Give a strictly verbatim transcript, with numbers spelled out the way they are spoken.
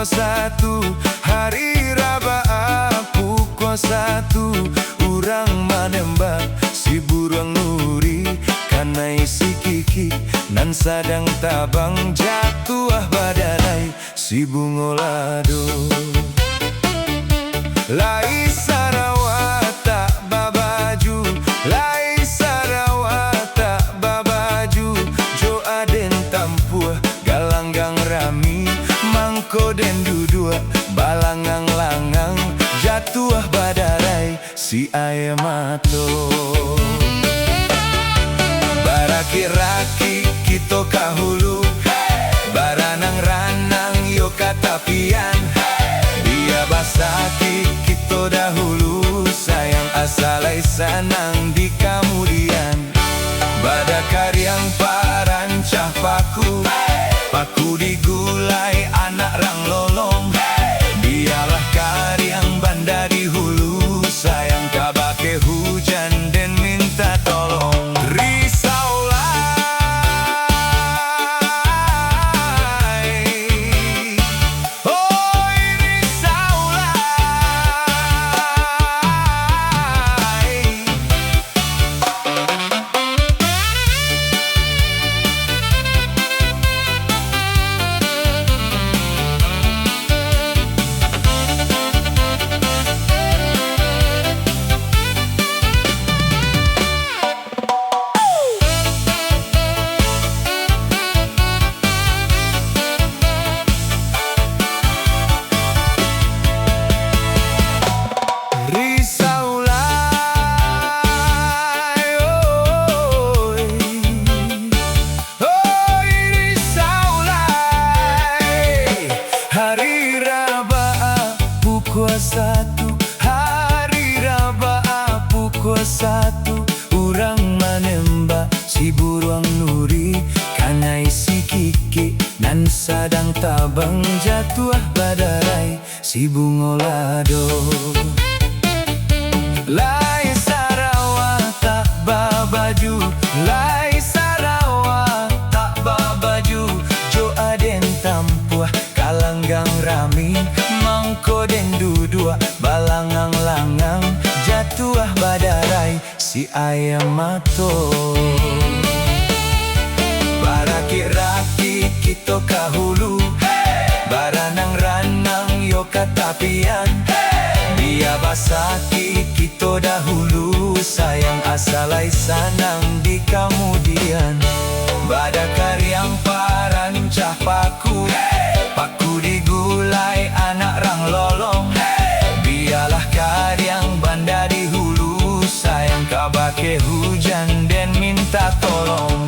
Satu, hari Raba'a pukua satu, urang manembak si buruang nuri, kanai si kikik nan sadang tabang, jatuah badarai si bungo lado. Lai sarawa tak babaju, lai sarawa tak babaju, jo aden tampuah galanggang rami, mangko den duduak balangang-langang, jatuah badarai si aia mato. Barakik-rakik kito ka hulu, baranang-ranang yo ka tapian. Bia basakik kito dahulu, sayang, asa lai sanang di kamudian. Bada kariang parancah paku, paku digulai anak rang lolong. Bialah kariang banda di hulu, sayang, ka bakeh hujan den minta tolong. Risau lai. Oi, risau lai. Risau lai, oi. Oi, risau lai. Hari Raba'a pukua satu, hari Raba'a pukua satu, urang manembak si buruang nuri, kanai si kikik nan sadang tabang, jatuah badarai si bungo lado. Lai sarawa tak babaju, lai sarawa tak babaju, jo aden tampuah galanggang rami, mangko den duduak balangang-langang, jatuah badarai si aia mato. Barakik-rakik kito ka hulu, baranang-ranang yo ka tapian. Bia basakik kito dahulu, sayang, asa lai sanang di kamudian. Bada kariang parancah paku, paku digulai anak rang lolong. Bialah kariang banda di hulu, sayang, ka bakeh hujan den minta tolong.